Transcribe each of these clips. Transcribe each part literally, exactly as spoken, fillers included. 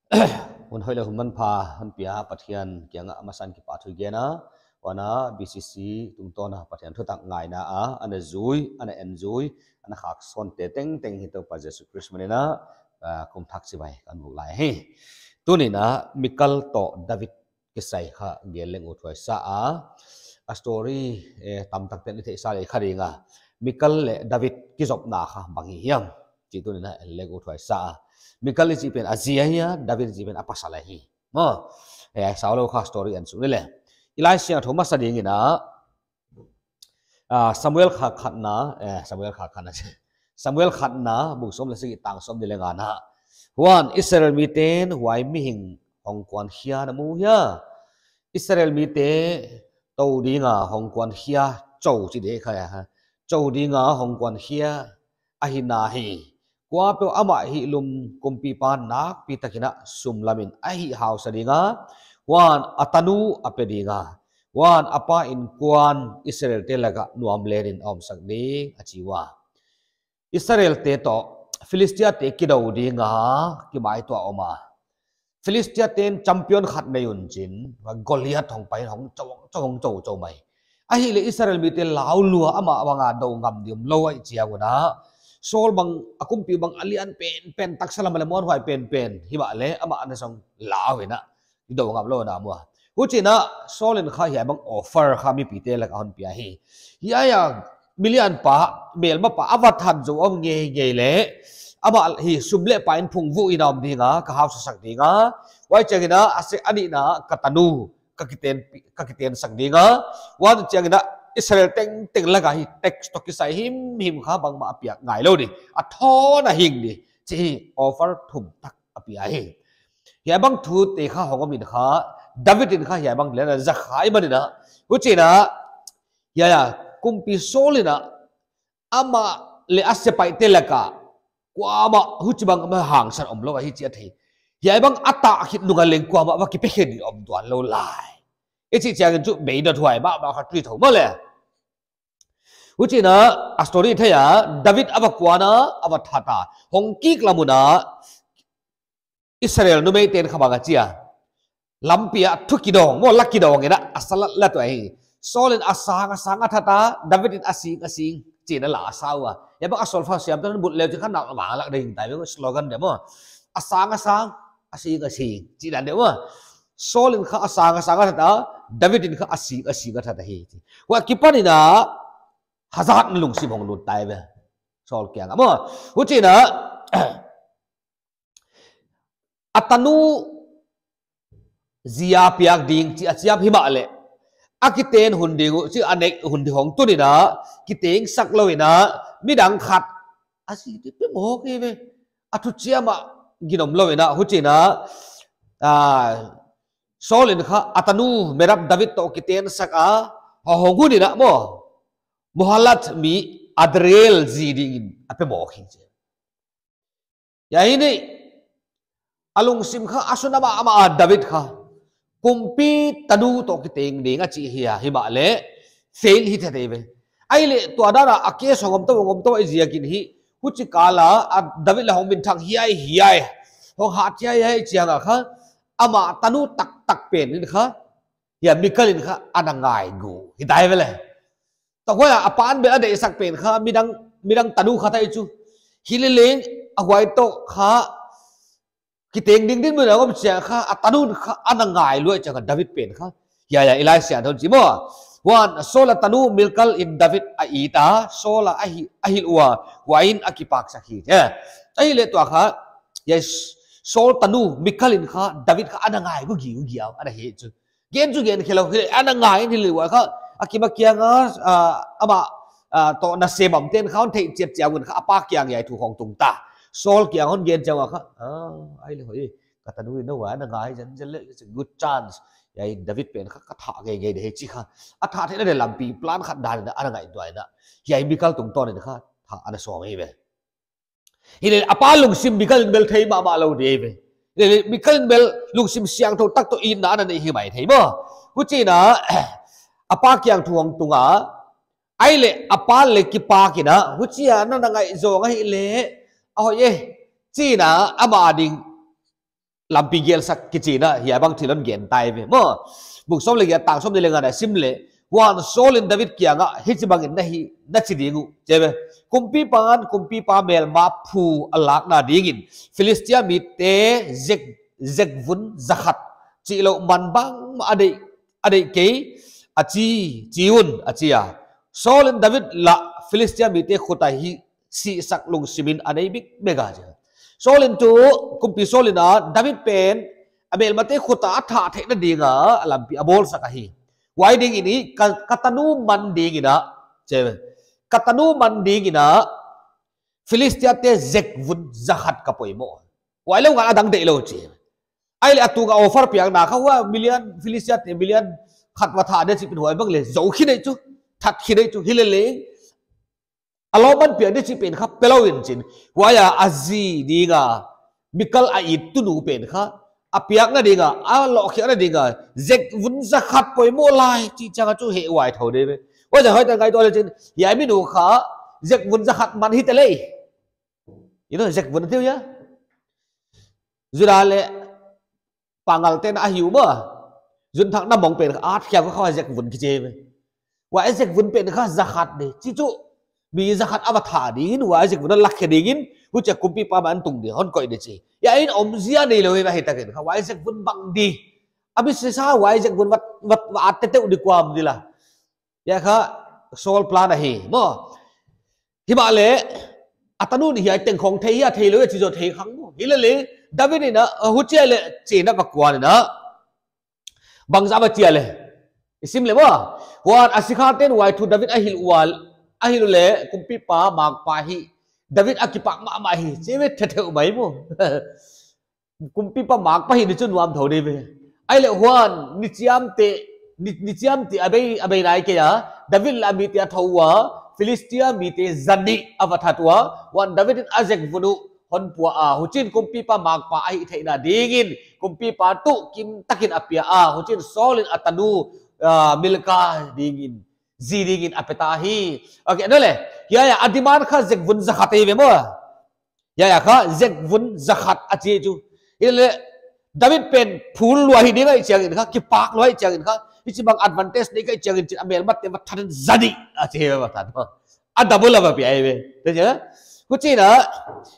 Hun hoih leh hun manpha hon pia Pathian kiangah a masa in kipahthu i gen a, huan a B C C tungtawn a Pathian thutak ngaihna a ana zui, ana en zui, ana khak sawnte tengteng hi Toupa Jesu Khrist min in a, ah, kum thak chibai kon buk lai hi. Tuni'n a Mikal toh David kisai kha gen leng uthuai sa a. A story, eh, tamtakte'n i theihsa leh kha ding a, Mikal leh David kizopna kha bang hi hiam chih tuni'n a en leng uthuai sa a. Mikal i chih pen a zi ahi a, David i chih pen a pasal ahi. Maw, eh, saulou kha story en suk ni leh. I Laisiangthou masa ding in a, ah, Samuel kha khatna, eh, Samuel kha khatna, Samuel khatna, bung sawm leh sagih, tang sawmnih leh nga na. Huan Israel mite'n huai mihing hong kuankhia na mu hia? Israel mite tou ding a hong kuankhia, chou chih dek kha a, chou ding a hong kuankhia ahi na hi. Kuapeuh amah hih lum kumpipa nakpi tak in a sum lam in a hih hausa ding a, huan a tanu a pe ding a, huan a pa innkuan Israelte lak ah nuam len in a omsak ding, a chi ua. Israelte toh Philistiate kidou ding a kimaituah om a. Philistiate'n champion khat nei un chin, Goliath hong pai in hong chou, chou, hong chou, chou mai. Ahihleh Israel mite lau lua, amah bang a dou ngam ding omlou ahih chiang un a, Saul bang, a kumpi bang a lian penpen, taksa lam ah leh muanhuai penpen, himahleh amah ana sawng lau in a, dou ngamlou in a mu a. Huchi'n a Saul in kha hiai bang offer kha mipite lak ah hon pia hi. Hiai a milianpa, melmapa a va that zou om ngeingei leh, amah hi sum leh pai in phungvuh in a om ding a, ka hausa sak ding a, huai chiang in a, a se, a nihna ka tanu ka kiten, ka kitensak ding a, huan chiang in a Israel tengteng lak ah hi tax toh kisai himhim kha bangmah a piak ngailou di, a thawn a hing di, chih hi offer thum tak a pia hi. Hiai bang thute kha hong om in kha, David in kha hiai bang leh ana za kha ahihman in a, huchi'n a, hiai a kumpi Saul in a, amah leh a sepaihte lak ah kuamah huchibang a hangsan omlou ahi chih a thei. Hiai bang a tah khit nung a leng kuamah va kipe khe ding om tuanlou lai. I chih chiang in chu beidot huai mahmah kha tui thou maw leh. Huchi'n a, a story thei a, David a va kuan a, a va that a, hong kik lam un a, Israel numeite'n kha bang a chi a, lampi ah thu kidawng maw, la kidawng in a, a sa la, la tuah hi. Saul in a sang a sang a that a, David in a sing a sing chi'n a la a sa ua. Hiai bang a solfa siamte'n bul leh chih kha nak bang lak ding tai ve, slogan de maw. A sang a sang, a sing a sing chih dan de maw. Saul in kha a sang a sang a that a, David in kha a sing a sing a that ahi. Huai akipan in a hazat lungsim hong lut tai ve Saul kiang ah maw. Huchi'n a, a tanu zi a piak ding chih a chiam himahleh, a kiten hun ding uh chih a neih hun ding hong tun in a, kitengsak lou in a, midang khat a si di pe mawk hi ve. A thuchiam a ginom lou in a, huchi'n a, ah, Saul in kha a tanu Merab David toh kitensak a, a hong hun in a maw, Mahalath mi Adriel zi ding in a pe mawk hi chi. Hiai hi ni, a lungsim kha a sun a mahmah a, David kha kumpi tanu toh kiteng ding a chih hi a, himahleh fail hi thei ve. Ahihleh tua dan a a case hong om tou, hong om tou ahih ziak in hi, huchi kal a, a David leh hong minthang hiaihiai, hong hat hiaihiai chiang a kha, amah tanu taktak pen in kha, hiai Mikal in kha ana ngaigu hi tai ve leh. Tua huai a, a pa'n bel a deihsak pen kha midang, midang tanu khat ahi chu. Hileleng a huai toh kha kiteng ding dinmun a om chiang kha, a tanu'n kha ana ngailu ahih chiang kha David pen kha. Hiai a, i Laisiangthou in chi maw. Huan Saul a tanu Mikal in David a it a, Saul a hi, a hilh ua, huai in a kipaksak hi. Eh. Ahihleh tua kha, hiai Saul tanu Mikal in kha David kha ana ngaigu giugiau, ana hi chu. Gen chu gen khelou, hileh ana ngai in hilou a kha, a kim a kiang a, ah, amah, ah, toh nasem omte'n kha hon theih chiat chiang un kha, a pa kiang hiai thu hong tung ta. Saul kiang hon gen chiang a kha, ah, ahihleh hoih, ka tanu in a huai ana ngai zenzen leh, it's a good chance. Hiai David pen kha ka that ngeingei di hi chi kha. A that theihna di lampi plan khat dan in ana ngaihtuah in a. Hiai Mikal tungtawn in kha, that ana sawm hi ve. Hileh a pa lungsim Mikal in bel thei mahmah lou di ve. Hileh Mikal in bel lungsim siangthou tak toh itna ana nei hi mai thei maw. Huchi'n a, a pa kiang thu hong tung a. Ahihleh a pa leh kipak in a, huchi a na na ngaihzawng ahihleh, a hoih e, chi'n a, amah ding lampi gelsak kichi in a, hiai bang thil hon gen tai ve maw. Bung sawm leh giat, tang sawmnih leh nga na sim leh, huan Saul in David kiangah, hichibangin na hih, na chi ding uh, chi ve. Kumpipan kumpipa melma phu a lakna dingin Philistia mite zek, zekvun zakhat chihlouh man bangmah a deih, a deih kei, a chi, chi un, a chi a. Saul in David lah Philistia mite khut ah hih sihsak lungsim in a nei bikbek a, chi. Saul in tuh, kumpi Saul in a, David pen a melmate khut ah a thah theihna ding a, a lampi a bawlsak ahi. Huai dingin i, ka, ka tanu man dingin a, chi ve. Ka tanu man dingin a, Philistiate zekvun zakhat ka poimoh. Huai lou ngal a dang deih lou, chi. Ahihleh a tunga offer piakna kha, hua million, Philistiate million khat va thah di chih pen huai bang leh zou khin ei chu, that khin ei chu, hilele a lawmman piak di chih pen kha pelou in chin. Huai a a zi ding a, Mikal a it tunu pen kha, a piakna ding a, a lohkhiakna ding a, zekvun zakhat poimoh lai, chih chiang a chu hehhuai thou di ve. Huai zah hoihtak ngaihtuah leh chin, hiai minu kha zekvun zakhat man hi ta lei. I know, zekvun a thei uh hia? Juda leh Pangal ten a hi uh maw. Zunthak na mong pen kha, at khia kha zekvun kichi ve. Huai zekvun pen kha zakhat di. Chih chu, mi zakhat a va thah dingin, huai zekvun a lakkhe dingin, huchia kumpipa mai a tung ding, hon koih di chi. Hiai in omzia neilou hi va hitakin kha, huai zekvun bang di. A mi sisa huai zekvun va, va, va at teitei di kuam di la. Hiai kha Saul plan ahi maw. Himahleh, a tanu in hiai teng khong thei hia theilou hia chih zaw thei khang maw. Hilele, David in a, huchia leh, chihna va kuan in a. Bangzah va chi a leh. I sim leh maw. Huan a sikhaten huai thu David a hilh ua, a hilh uleh, kumpipa makpa hi, David a kipak mahmah hi, chi ve thetheu mai maw. Kumpipa makpa hih di chu nuam thou di ve. Ahihleh huan, nichiamteh, ni, nichiamteh a bei, a bei nai kei a, David leh a mite a thou ua, Philistia mite zanih a va that ua, huan David in a zekvun uh hon pua a, huchiin kumpipa makpa a hih theihna dingin, kumpipa tuh kimtakin a pia a, huchiin Saul in a tanu, ah, Mikal dingin, zi dingin a pe ta hi. Okay, no le, hiai a, a demand kha zekvun zakhat ei ve maw. Hiai a kha, zekvun zakhat a chi chu. Hilele, David pen phul lua hi ding ahih chiangin kha, kipak lua ahih chiangin kha, hichibang advantage nei ka hih chiangin chin a melmate va that in zanih a chi hi va that. A double a va pia ei ve. Te chi a, huchiin a,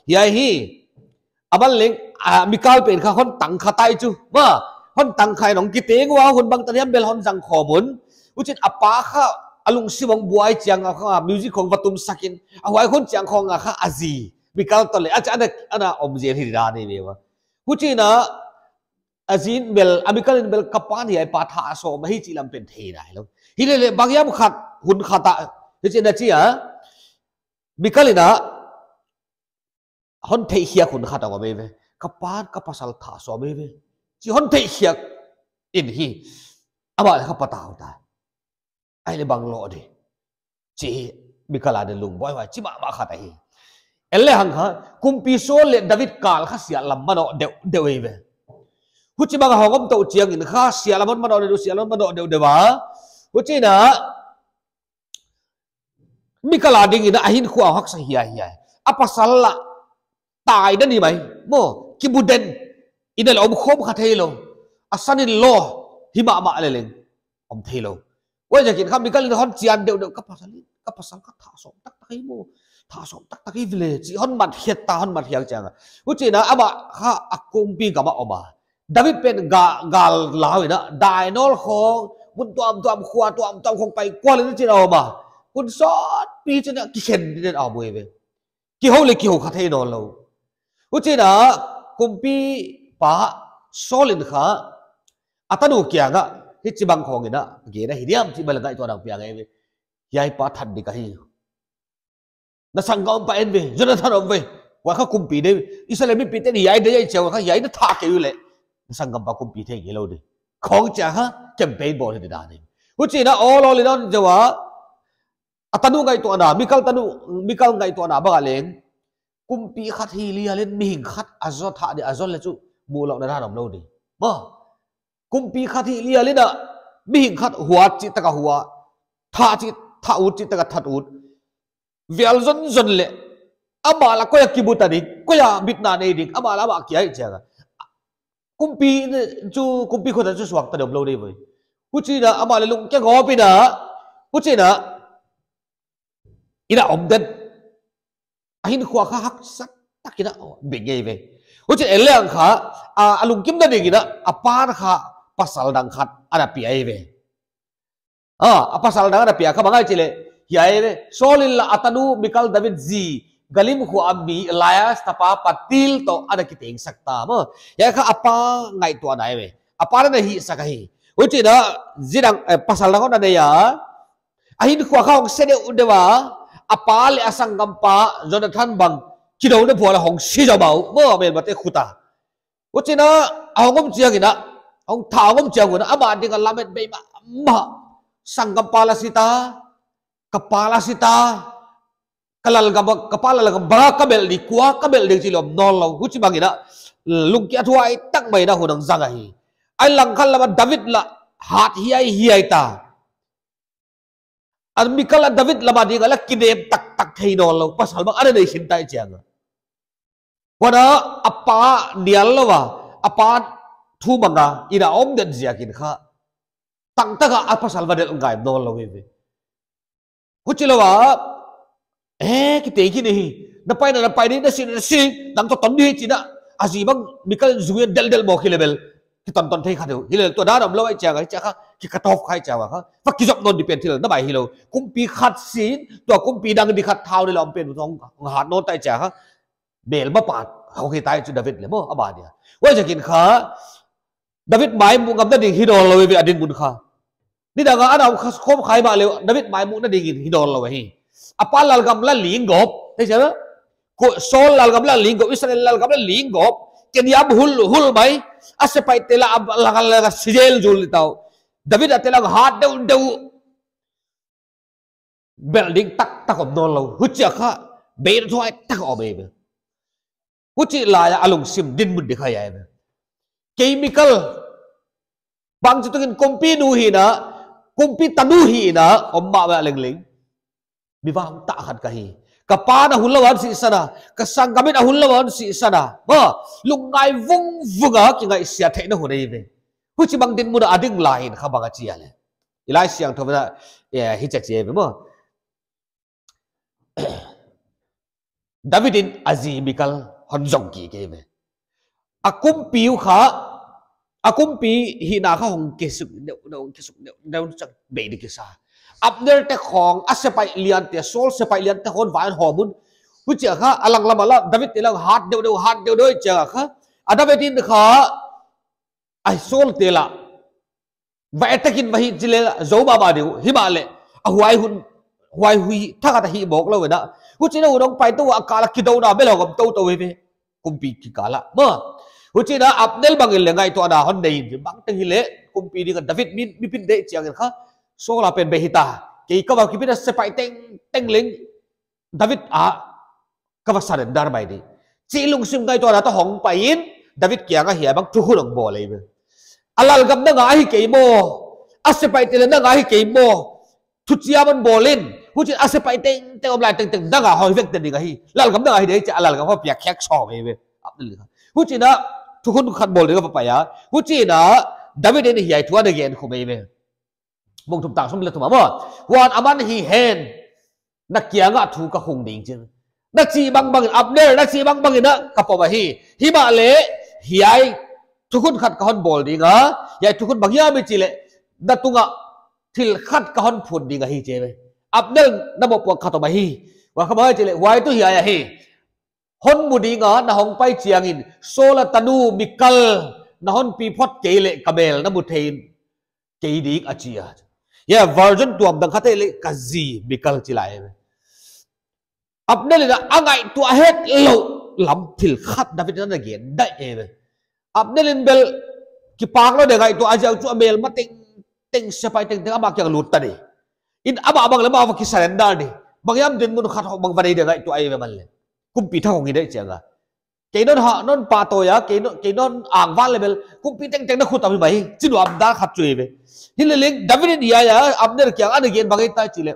hiai hi, a ban leng, a, Mikal pen kha hon tang kha tai chu. Maw, hon tang kha in hong kiteng ua, hun bangtan hiam bel hon zang khawm un. Huchiin a pa kha, a lungsim hong buai chiang a kha, music khong va tumsak in. A huai hun chiang khong a kha, a zi. Mikal toh leh, a cha ana, ana om zel hi dan hi ve ua. Huchiin a, a zi in bel, a Mikal in bel ka pa in hiai pa thah sawm ahi chih lam pen thei nailou. Hilele bang hiam khat, hun khat a, hichiin a chi a, Mikal in a, hon theihkhiak hun khat a om ei ve. Ka pa'n ka pasal thah sawm ei ve. Chih hon theihkhiak in hi. Amah leh kha patau ta. Ahihleh bang lou di. Chih Mikal a ding lungbuai huai. Chih mahmah khat ahi. Ei leh hang kha, kumpi Saul leh David kal kha siallam manoh deuhdeuh ei ve. Huchibang a hong om toh chiangin kha siallam manoh deuh, siallam manoh deuhdeuh a. Huchiin a, Mikal a dingin a hinkhua a haksa hiaihiai. A pasal lah tai den hi mai. Maw, kibu den. Inn a leh om khawm kha theilou. A son-in-law hi mahmah leh leng om theilou. Huaiziakin kha Mikal in hon chian deuhdeuh ka pasal in, ka pasal kha thah sawm taktak hi maw. Thah sawm taktak hi ve leh. Chih hon mat khiat ta, hon mat khiak chiang a. Huchiin a amah kha a kumpi gam a om a. David pen ga, gal lau in a, dai nawl khong, mun tuamtuam, khua tuamtuam khong pai kual in chin a om a. Hun sawtpi chin a kikhen ding in a om uh ei ve. Kihou leh kihou kha thei nawnlou. Huchiin a, kumpipa Saul in kha, a tanu kiangah, hichibang khong in a, gen a hi diam chih bel ngaihtuahna hong piak ei ve. Hiai pa that di ka hi. Na sanggampa en ve, Jonathan om ve. Huai kha kumpi di. Israel mipite'n hiai deih ahih chiang kha hiai na thah kei uleh, na sanggampa kumpi thei ngei lou di. Khong chiang kha campaign bawl hi di dan hi. Huchiin a, awl awl in a hon zou a. A tanu ngaihtuahna, Mikal tanu, Mikal ngaihtuahna bang a leng, kumpi khat hi lial in mihing khat a zou thah di a zou leh chu muhlouhna dan omlou di. Maw. Kumpi khat hi lial in a, mihing khat huat chih tak a hua. Thah chih, thah ut chih tak a that ut. Vial zonzon leh. Amah lah koi a kibu ta ding, koi a bitna nei ding, amah lah amah kia ahih chiang a. Kumpi chu, kumpi khut a chu suakta deuh lou deuh ve. Huchiin a amah leh lungkia gawp in a, huchiin a, inn a om den. A hinkhua kha haksa takin a beng ngei ve. Huchiin en leng kha, a, a lungkimna dingin a, a pa'n kha pasal dang khat ana pia ve. A, a pasal dang ana pia kha bang ahia chih leh, hiai ve, Saul in lah a tanu Mikal David zi, Galim khua a mi Elias tapa Paltiel toh ana kitengsak ta maw. Hiai kha a pa ngaihtuahna ahi ve. A pa'n ana hihsak ahi. Huchiin a, zi dang, eh, pasal dang ana nei a. A hinkhua kha hong se deuhdeuh a, a pa leh a sanggampa Jonathan bang kidouna bual a hong si zaw maw, maw, melmate khut a. Huchiin a, a hong om chiangin a, hong tha hong om chiang un a, amah ding a lamet bei mahmah. Sanggampa la si ta, ka pa la si ta, ka lalgam, ka pa lalgam bang a ka melh di, kua ka melh ding chi lawm nawnlou. Huchibangin a, lungkia thuai tak mai in a hun hong zang ahi. A langkhat lam a David lah hat hiaihiai ta. A Mikal a David lam a ding a lah kinem taktak thei nawnlou. Pasal bang ana nei khin ta chiang a. Huan a, a pa nial lou a, a pa thu mang a, inn a om den ziakin kha. Tangtang a a pasal va delh ngaih nawnlou ve ve. Huchilou a, eh, kiteng khin hi. Na paina na pai di, na sihna na si, nang toh ton di hi chiin a. A zi bang Mikal in zui a delhdelh maw, hileleh bel kitonton thei kha deuh. Hileleh tua dan omlou ahih chiang a, hichia kha, ki cut off kha ahih chiang a kha. Va kizop nawn di pen thil na mai hilou. Kumpi khat sin, tua kumpi dang di khat thau di lawm pen, hong, hong hat nawn ta ahih chiang a kha. Melma pat hong hi ta hi chu David leh maw, a ba dia. Huaiziakin kha, David maimuh ngamna ding hi nawnlou ve a dinmun kha. Nidang a ana om kha khawm kha mahleh, David maimuhna dingin hi nawnlou ahi. A pa lalgam lah ling gawp, thei sia. Ko Saul lalgam lah ling gawp, Israel lalgam lah ling gawp. Keniam hulhul mai. A sepaihte lah a langkhat lam a si zelzul di ta uh. David a te lah hat deuhdeuh. Belh ding taktak om nawnlou. Huchia kha, beina thuai tak om ei ve. Huchi lai a a lungsim dinmun di kha hiai ve. Kei Mikal, bangchituk in kumpi nu hi'n a, kumpi tanu hi'n a, om mah ve lengleng. Mi vangtah khat ka hi. Ka pa'n a hunlou a hon sihsan a, ka sanggamte'n a hunlou a hon sihsan a. Maw, lungngai vungvung a kingaihsiat theihna hun ei ve. Huchibang dinmun a a ding lai in kha bang a chi a leh. I Laisiangthou in a, eh, hichia chi ve maw. David in a zi Mikal hon zong kik ei ve. A kumpi uh kha, a kumpi hihna kha hong kisuk deuh, hong kisuk deuh, deuh chak bei di kisa. Abner te khawng, a sepaih liante, Saul sepaih liante khawng va hawm un. Huchia kha, a langlam a lah, David te lah hat deuhdeuh, hat deuhdeuh chiang a kha. A David in kha, a Saul te lah. Va attack in va hih chih leh, zou mahmah di uh, himahleh. A huai hun, huai hui, thakhat a hih mawk lou ve na. Huchiin a hun hong pai tou a kal a kidouna bel hong om toutou ve ve. Kumpi kikal a. Maw. Huchiin a Abner bang in leng ngaihtuahna hon nei in. Bangteng hileh, kumpi ding a David min, mi pin deuh chiangin kha. Saul a pen beh hita. Kei ka va kipin a sepaih tengteng leng. David a ka va surrender mai di. Chih lungsim ngaihtuahna toh hong pai in, David kiang a hiai bang thukhun hong bawl ei ve. A lalgam na ngah hi kei maw. A sepaihte leh na ngah hi kei maw. Thuchiam hon bawl in. Huchiin a sepaih tengteng om lai tengteng na ngah hoih vek ta ding ahi. Lalgam na ngah hi deuh chia a lalgam ho piak khek sawm ei ve. Huchiin a thukhun khat bawl ding a va pai a. Huchiin a David in hiai thu ana gen khum ei ve. Bung thum tang sawm leh thum a maw. Huan aman hi hen. Na kiang a thu ka khung ding chi'n. Na chih bangbang in Abner, na chih bangbang in a ka pom ahi. Himahleh hiai thukhun khat ka hon bawl ding a. Hiai thukhun bang hiam i chih leh. Na tung a thil khat ka hon phut ding ahi chi ve. Abner na mohpuak khat om ahi. Huai kha bang chi leh. Huai tuh hiai ahi. Hon mu ding a na hong pai chiangin, Saul a tanu Mikal na hon pi phot kei leh ka mel na mu thei kei ding a chi a. Hiai version tuam dang khat ah leh ka zi Mikal chi lai ve. Abner in a ngaihtuah hetlou lam thil khat David in ana gen daih ei ve. Abner in bel kipak lou deuh ngaihtuah a ziak chu a melma tengteng sepaih tengteng amah kiang lut ta di. In amah bang leh amah va ki surrender di. Bang hiam dinmun khat hong bang va nei deuh ngaihtuah ei ve man leh. Kumpi thak hong hi deuh chiang a. Kei non ha, non pahtawi a, kei non, kei non angvan leh bel. Kumpi tengteng na khut a om hi mai. Chi nuam dan khat chu ei ve. Hileleng David in hiai a, Abner kiang ana gen bang ei ta chih leh.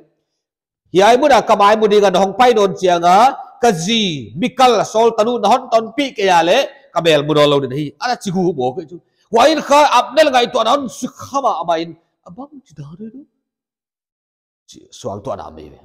Hiai mun a ka maimu ding a na hong pai nawn chiang a, ka zi, Mikal, Saul tanu na hon tonpih kei a leh, ka mel mu nawnlou ding hi, ana chi hu bawk chu. Huai in kha Abner ngaihtuahna hon sukha mahmah in, a bangchi dan ahi diam, chi suangtuahna mai ve.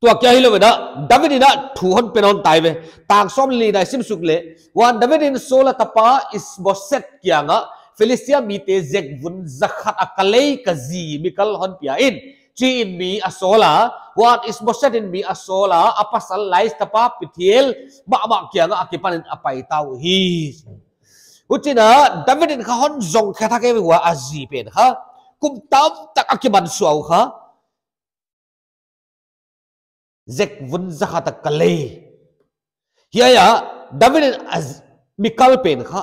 Tua kia hilou ve na, David in a thu hon pen hon tai ve. Tang sawmli na i sim suk leh, huan David in Saul a tapa Isboset kiangah, Philistia mite zekvun zakhat a kalei ka zi Mikal hon pia in, chi in mi a sawl a. Huan Isboset in mi a sawl a, a pasal Lais tapa Paltiel mahmah kiangah a kipan in a paita uhi. Huchiin a David in kha hon zong khe thak e ve, huai a zi pen kha kum tamtak a kimansuah uh kha zekvun zakhat a kalei. Hiai a David in a z-, Mikal pen kha,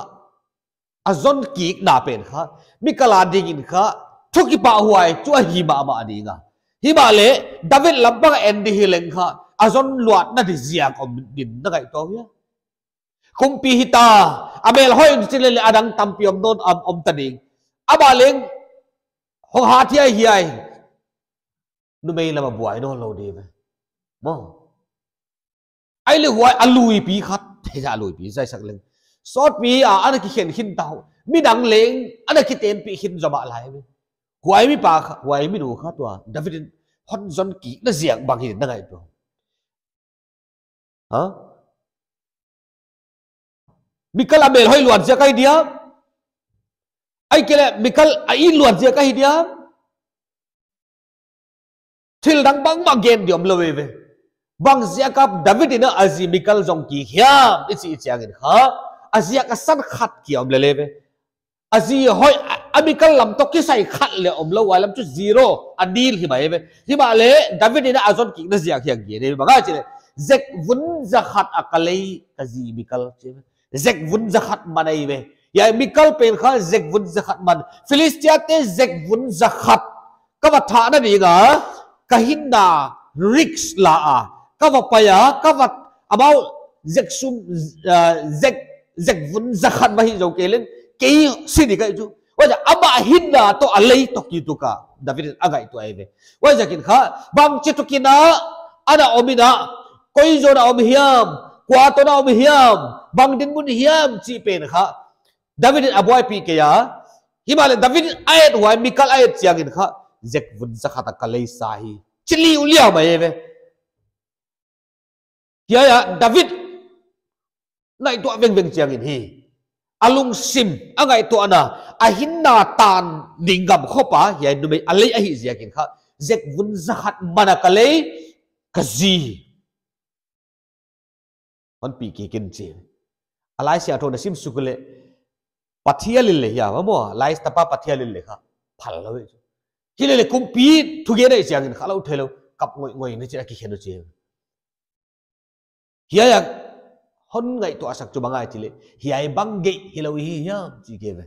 a zon kikna pen kha, Mikal a dingin kha thu kipahhuai chu ahi mahmah ding a. Himahleh David lampang en di hileng kha, a zon luatna di ziak om ding na ngaihtuah uh hia? Kumpi hita, a mel hoih in chi leh a dang tampi om nawn, om, om ta ding. Amah leng hong hat hiaihiai, numei lam a buai nawnlou di ve. Maw. Ahihleh huai a luipi khat, thei za a luipi, zaisak leng. Sawtpi a, ana kikhen khin ta uh. Midang leng, ana kitenpih khin zomah lai ve. Huai mipa kha, huai minu kha tua David in hon zon kikna ziak bang hi na ngaihtuah uh hia? Mikal a mel hoih luat ziak ahi diam? Ahihkeileh Mikal a it luat ziak ahi diam? Thil dang bangmah gen di omlou ve ve. Bang ziak a David in a zi Mikal zong kik hiam i chih chiangin kha, a ziak a san khat kia om lele ve. A zi hoih a, a Mikal lam toh kisai khat leng omlou, huai lam chu zero, a nil hi mai ve. Himahleh David in a zon kikna ziak hiai gen e ve, bang a chi leh, zekvun zakhat a kalei ka zi Mikal chi ve. Zekvun zakhat man ahi ve. Hiai Mikal pen kha zekvun zakhat man. Philistia te zekvun zakhat ka va thahna ding a, ka hinna risk la a, ka va pai a, ka va, amau zek sum, ah, zek, zekvun zakhat va hih zou kei leng, kei si di ka hi chu. Huaiziak amah hinna toh a lei toh kituak a David in a ngaihtuah ahi ve. Huaiziakin kha, bangchi tukin a ana om in a, koi zaw a om hiam, kua toh a om hiam, bang dinmun hiam chih pen kha David in a buaipih kei a. Himahleh David in a et, huai Mikal a et chiangin kha, zekvun zakhat a kalei sa hi, chi liuliau mai ve. Hiai a David ngaihtuah vengveng chiangin hi, a lungsim, a ngaihtuahna, a hinna tan ding gam khop a hiai numei a lei ahih ziakin kha, zekvun zakhat man a kalei ka zi hon pi kik in chi. A Laisiangthou na sim suk leh, Paltiel in leng hiai a maw, Lais tapa Paltiel in leng kha phal lou e. Hilele kumpi thugen ahih chiangin kha lou theilou, kap ngoingoi in chi a kikhen uh chi. Hiai a hon ngaihtuahsak chu bang ahia chi leh, hiai bang gei hilou hi hiam chi kei ve.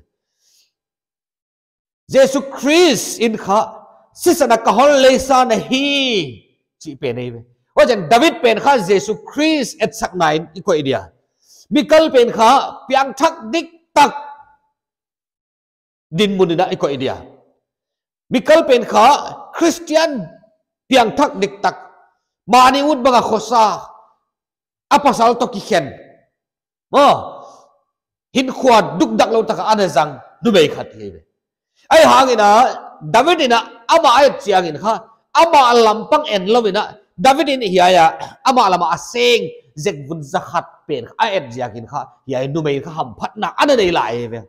Jesu Khrist in kha sisan a ka hon lei sa na hi, chih pen ahi ve. Huchiin David pen kha Jesu Khrist etsakna in i koih dia. Mikal pen kha piangthak diktak dinmun in a i koih dia. Mikal pen kha Khristian piangthak diktak, mahni ut bang a khosa, a pasal toh kikhen, maw, hinkhua dukdaklou tak a ana zang numei khat hi ve. Ahihhangin a, David in a amah a et chiangin kha, amah lampang en lou in a, David in hiai a, amah lam a seng, zekvun zakhat pen a et ziakin kha, hiai numei kha hamphatna ana nei lai ve.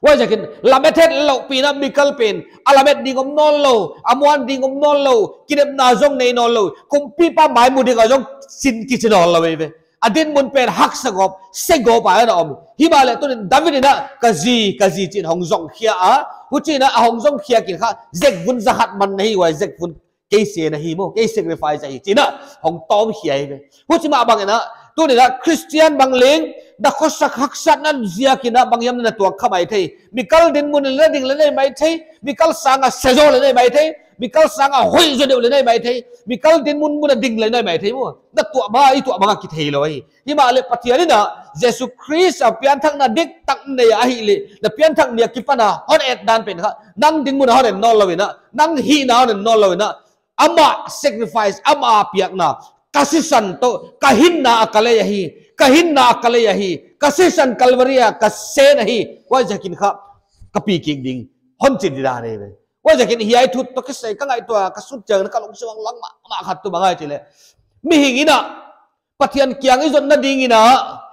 Huaiziakin lamet het lou pi in a Mikal pen, a lamet ding om nawnlou, a muan ding om nawnlou, kinepna zong nei nawnlou, kumpipa mai mu ding a zong sin kichi nawnlou ve. A dinmun pen haksa gawp, se gawp a ana om. Himahleh tunin David in a ka zi, ka zi chi in hong zong khia a, huchiin a hong zong khia kin kha, zekvun zakhat man na hi, huai zekvun kei se na hi maw, kei sacrifice ahi chi in a hong tawm khia hi ve. Huchi mah bangin a, tunin a Khristian bang leng, na khosa haksatna ziakin a bang hiam na tuak kha maithei. Mikal dinmun leng ding leng nei maithei. Mikal sang a se zaw leng nei maithei. Mikal sang a hoih zaw deuh leng nei maithei. Mikal dinmun mun a ding leng nei maithei maw. Na tuah ma, i tuah ma kithei lou hi. Himahleh Pathian in a, Jesu Khrist a pianthakna diktak nei ahihleh, na pianthak ni a kipan a hon et dan pen kha, nang dinmun a hon en nawnlou in a, nang hihna hon en nawnlou in a, amah sacrifice, amah piakna, ka sisan toh, ka hinna a ka lei ahi, Ka hinna ka lei ahi, ka sisan Calvary a ka sen ahi, huaiziakin kha ka pi kik ding, hon chi di dan ahi ve. Huaiziakin hiai thu toh kisai ka ngaihtuah, ka sut chiang ka lungsim a lang mahmah khat tuh bang ahia chih leh, mihing in a Pathian kiang i zotna ding in a,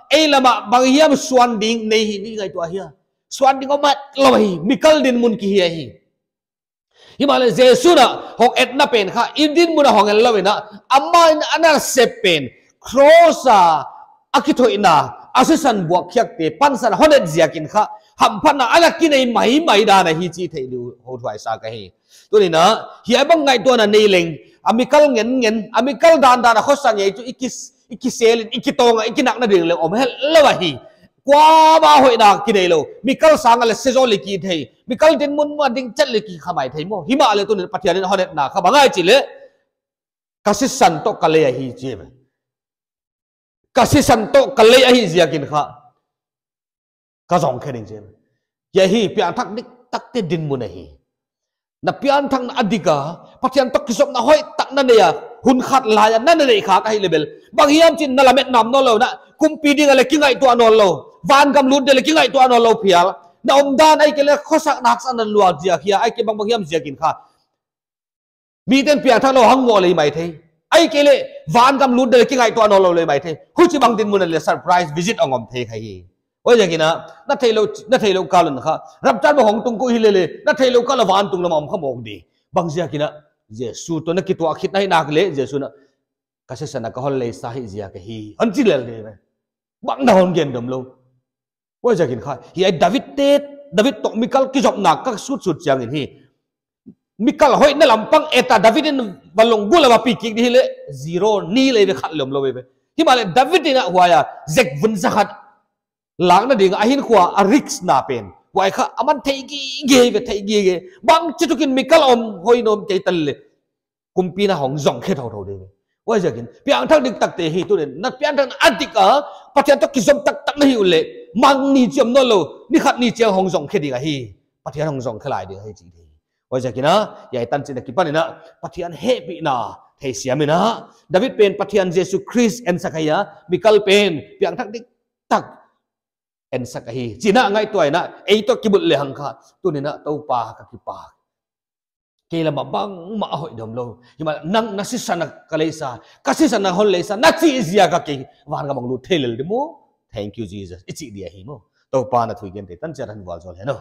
ei lam ah bang hiam suan ding nei hi i ngaihtuah hia? Suan ding om lou hi, mikal dinmun ki hi ahi. Himahleh Jesu'n a hong etna pen kha i dinmun a hong en lou in a, amah in a na sep pen, cross a a kithoihna, a sisan buak khiakte pansan hon et ziakin kha, hamphatna a na kinei maimai dan ahi chih theih di uh hon thuaisa ka hi. Tuni'n a, hiai bang ngaihtuahna nei leng, a mikal ngen ngen, a mikal dandan a khosa ngei chu i ki, i kisel in, i kitawng a, i kinakna ding leng om het lou ahi. Kuamah hoihna kinei lou. Mikal sang a leh se zaw leh ki thei. Mikal dinmun a ding chet leh ki khamai thei maw. Himahleh tuni'n Pathian in hon etna kha bang ahia chih leh, ka sisan toh ka lei ahi chi ve. Ka sisan toh ka lei ahi ziakin kha ka zong khe ding chi ve. Hiai hi piangthak diktakte dinmun ahi. Na pianthakna a dik a, Pathian toh kizopna hoihtak na nei a, hun khat lai a na na neih khak ahih leh bel, bang hiam chih na lamet nuam nawnlou, na kumpi ding a leh kingaihtuah nawnlou, vangam lut ding leh kingaihtuah nawnlou phial, na omdan ahihkeileh khosakna haksatna luat ziak hia, ahihkeileh bang bang hiam ziakin kha, mite'n piangthak lou hong ngoh lei maithei, ahihkeileh vangam lut ding leh kingaihtuah nawnlou lei maithei. Huchibang dinmun a leh surprise visit hong om thei kha hi. Huaiziakin a, na theihlouh, na theihlouh kal un kha, rapture bang hong tung kou hi leh leh, na theihlouh kal a vantung lam a om kha mawk di. Bang ziakin a, Jesu toh na kituak khit na hi nak leh, Jesu'n a, ka sisan a ka hon leisa hi ziak ahi, hon chi lel di ve. Bang na hon gen dom lou. Huaiziakin kha, hiai David te, David toh mikal kizopna ka sutsut chiangin hi, mikal hoihna lampang et a David in va lunggulh a va pi kik di hi leh, zero ni lei ve, khat leng om lou ve. Himahleh David in a huai a, zekvun zakhat lakna ding a hinkhua a risk na pen, huai kha aman thei gige ve, thei gige. Bangchituk in mikal om hoi nawn kei ta leh, kumpi'n a hong zong khe thouthou di ve. Huaiziakin piangthak diktakte hi tuni'n, na pianthakna a dik a, Pathian toh kizom taktak na hih uleh, mang ni chiam nawnlou, ni khat ni chiang hong zong khe ding ahi. Pathian hong zong khe lai ding ahi chih di. Huaiziakin a, hiai tanchin akipan in a, Pathian hehpihna theisiam in a, David pen Pathian Jesu Khrist ensak ahi a, mikal pen piangthak diktak ensak ahi chih na ngaihtuah in a, ei toh kibulh lehang kha, tuni'n a Toupa ka kipak. Kei lam a bangmah a hoih dom lou. Himahleh nang na sisan a ka leisa, ka sisan a hon leisa, na chih ziak a kei vangam hong lut thei lel di maw. Thank you, Jesus, i chih di ahi maw. Toupa'n a thu i gente tan chiat a hon vualzawl hen aw.